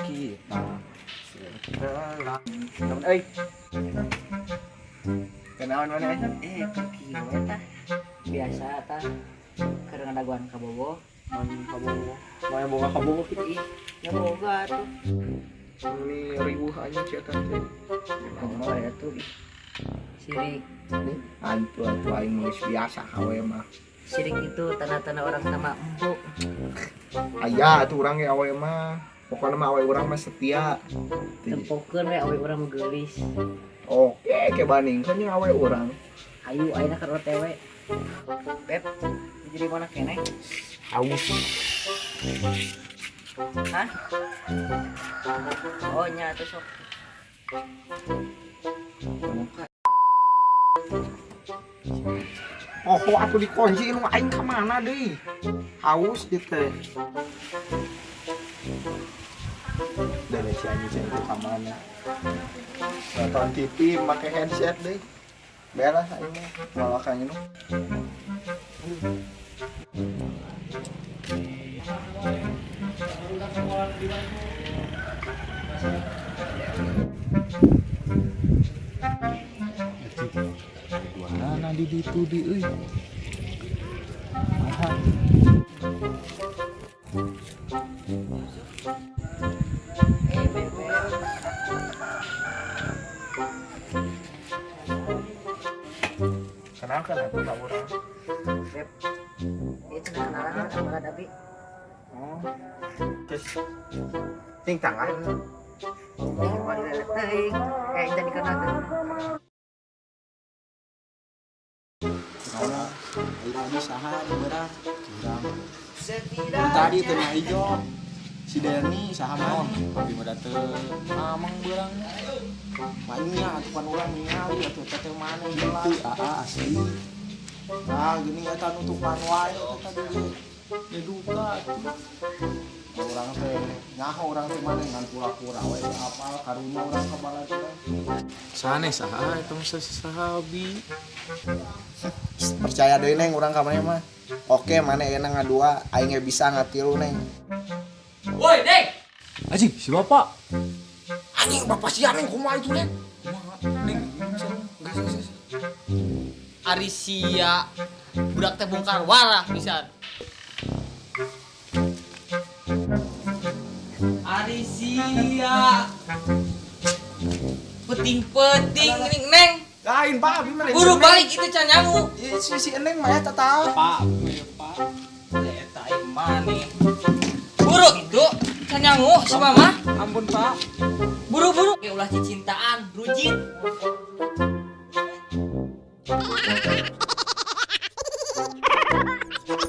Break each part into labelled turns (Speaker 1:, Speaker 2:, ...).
Speaker 1: Kita setelah temen euy. Kenaon mana?
Speaker 2: Eh, kieu we tah. Biasa tah. Keur ngadagoan kabogoh.
Speaker 1: Man kabogoh. Maya boga kabogoh kitu?
Speaker 2: Ih, nya boga atuh.
Speaker 1: Ini riuh aja cia teh.
Speaker 2: Oh, ya tuh ih. Sirik.
Speaker 1: Atuh atuh aing mah geus biasa kawe mah.
Speaker 2: Sirik itu tanda-tanda orang sama empuk.
Speaker 1: Aya atuh urang ge awe mah. Pokoknya mah awe urang mah setia.
Speaker 2: Tempokeun we awe urang mah geulis.
Speaker 1: Oke, ke bandingkeun jeung awe urang.
Speaker 2: Ayu ayeuna keur OTW. Beb, jadi mana keneh?
Speaker 1: Haus.
Speaker 2: Hah? Oh, nya atuh sok.
Speaker 1: Buka. Oh, atuh dikunci nu aing ka mana deui? Haus ieu teh. Dan si anjing saya itu ka mana? Nonton TV make headset deui. Belah aing mah malah ka nu. Duana di ditu di euy. Kumaha?
Speaker 2: Eh, Beb.
Speaker 1: Kenalkan atuh ka urang.
Speaker 2: Beb. Ieu cenah kenalan sama Abi.
Speaker 1: Oh. Terus ting tangan.
Speaker 2: Ih, bari teuing. Eh, tadi kenalkeun.
Speaker 1: Ngomong, ayo tadi saha nu beurang? Urang. Nu tadi teu ijo. Si Denny saha mah?
Speaker 3: Tapi mah teu amang beurang.
Speaker 1: Banyak atuh pan urang ningali atuh teh mana jelas.
Speaker 3: Teu aa asli.
Speaker 1: Nah, gini eta nutupan wae eta tadi ge.
Speaker 3: Ya duka atuh.
Speaker 1: Urang teh nyaho urang teh mana ngan pura-pura we teu apal karunya urang ka balad teh.
Speaker 3: Sanes saha eta mah sahabi.
Speaker 1: Percaya deui, Neng, urang ka maneh mah. Oke, maneh euna ngadua, aing ge bisa ngatilu, Neng.
Speaker 4: Woi, Neng!
Speaker 3: Anjing, si bapak.
Speaker 1: Anjing, bapak sia, Neng, kumaha itu, Neng?
Speaker 3: Kumaha? Neng, geus geus geus.
Speaker 4: Ari sia budak teh bongkar warah pisan. Ari sia. Peting-peting ning Neng.
Speaker 1: Lain, Pak, abi mah lain.
Speaker 4: Buru balik itu can nyangu.
Speaker 1: Ih, si Neng mah eta tah.
Speaker 3: Pak, ya, Pak.
Speaker 4: Eta aing maneh. Buru itu can nyangu si mama.
Speaker 3: Ampun, Pak.
Speaker 4: Buru-buru. Ya ulah cicintaan, rujit.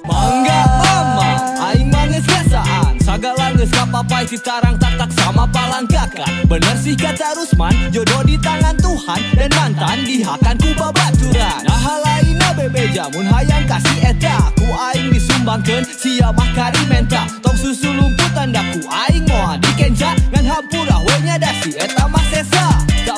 Speaker 5: Mangga mama, aing mah geus ngasaan. Sagala geus kapapai si tarang tak tak sama palangkakan. Bener sih kata Rusman, jodoh di tangan Tuhan dan mantan dihakan ku babaturan. Nah lainna bebeja mun hayang kasih eta, ku aing disumbangkeun sia mah karimenta. Tong susu lumputan da ku aing moal dikenca, ngan hampura we nya da si eta mah sesa. Tak